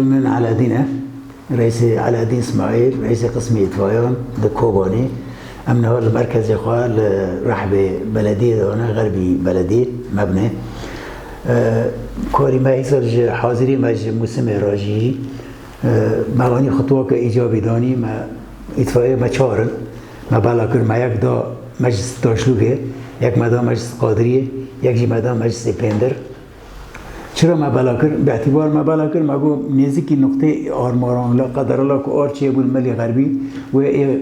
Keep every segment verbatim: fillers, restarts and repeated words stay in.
Min Eladîn e. Reîsê Eladîn Îsmaîl, reîsê qismê îtfayan di Kobanê. Em niha li merkezê xwe li Rehbê belediyê de ne, Xerbî belediyê, mebnê. E, Karî me îsal ji hazirî me ji mûsimê re jî, e, me anî xutweke îcabî danî, me îtfayê me çar in. Me bela kir, me yek da Meclis Taşlûkê, yek me da Meclis Qadiriyê, yek jî me da Meclisê Pêndir. Çira me bela kir? Bi îtibar me bela kir, me got nêzîkî nuqtê armaran, la qederela ku ar çêbû li Milî Xerbî, wê ê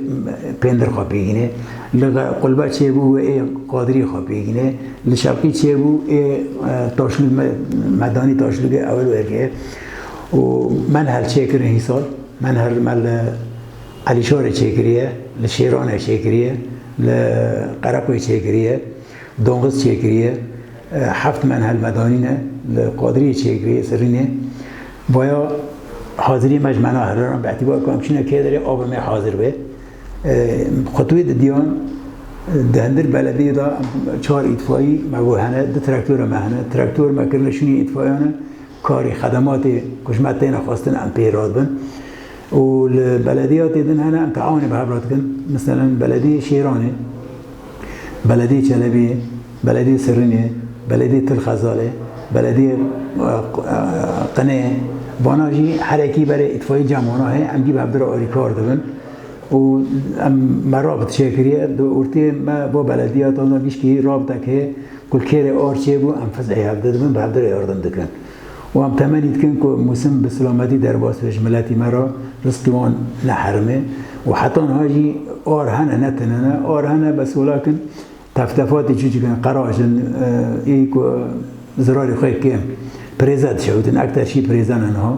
Pêndir xwe pêgîne. Li Xe-, Qulbe çêbû, wê ê Qadirî xwe pêgîne. Li Şerqî çêbû, ê, e, Taşlû me, me danî Taşlûkê ewil wêrgê. Û Menhel çêkirin hîsal. Menhel me li Elîşorê çêkiriye, li Şêranê çêkiriye, li Qereqoyê çêkiriye. Dongiz çêkiriye, e, heft menhel me danîne, li Qadiriyê çêkiriye, Sirrînê. Baya hazirî me ji mena heriran, bi îtibar ku em çûne kê derê, ava me hazir be. E, xutwê didiyan, e, di hindir belediyê de çar îtfayî me got hene, du traktora me hene. Traktor me kirine şûnê îtfayan e. Karê xedematê ku ji me têne xwestin em pê re dibin. Û li belediyatê din hene em teawunê bi hev re dikin. Meselen belediyê Şêranê, belediyê Çelebiyê, belediyê Sirrînê, belediyê Til Xezalê, belediyê, e, e, Qinê, vana jî herekî berê îtfayî cem wana heye, em dî bi hev re alîkar dibin. Û em me rabit çêkiriye, di ortê me bo belediyatan de gişkî rabitek heye, ku li kêrê ar çêbû, em fizeyê hev didibin, bi hev re yardim dikin. Û em temenî dikin ku mûsim bi silametî derbas be ji miletî me re, rizqî wan neherime. Û heta niha jî ar hene, ne tune ne, ar hene, bes welakin teftefatê çûçik in, qeraş in, e, ê ku zirarê xwe kêm, pirêze dişewtin, ekter şî pirêze ne niha.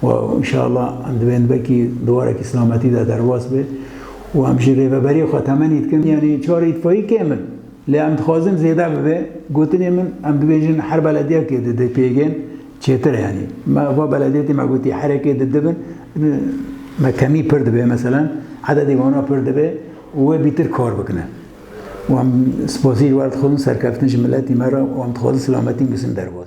Û înşallah em dibên belkî di warekî silametî de derbas be. Û em ji rêveberiyê xwe temenî dikin, yanî çar îtfayî kêm in. Lê em dixwazin zêde bibe. Gotinê min, em dibêjin her belediyekê di dê pêgên çêtir e, yanî me va belediyetê me gotî herekê di dibin, me kemî pir dibe, meselen, ededê wana pir dibe û wê bîtir kar bikine. Û em spasî ji we dixwazin, serkeftin ji miletî me re, û em dixwazin silametî mûsim derbas.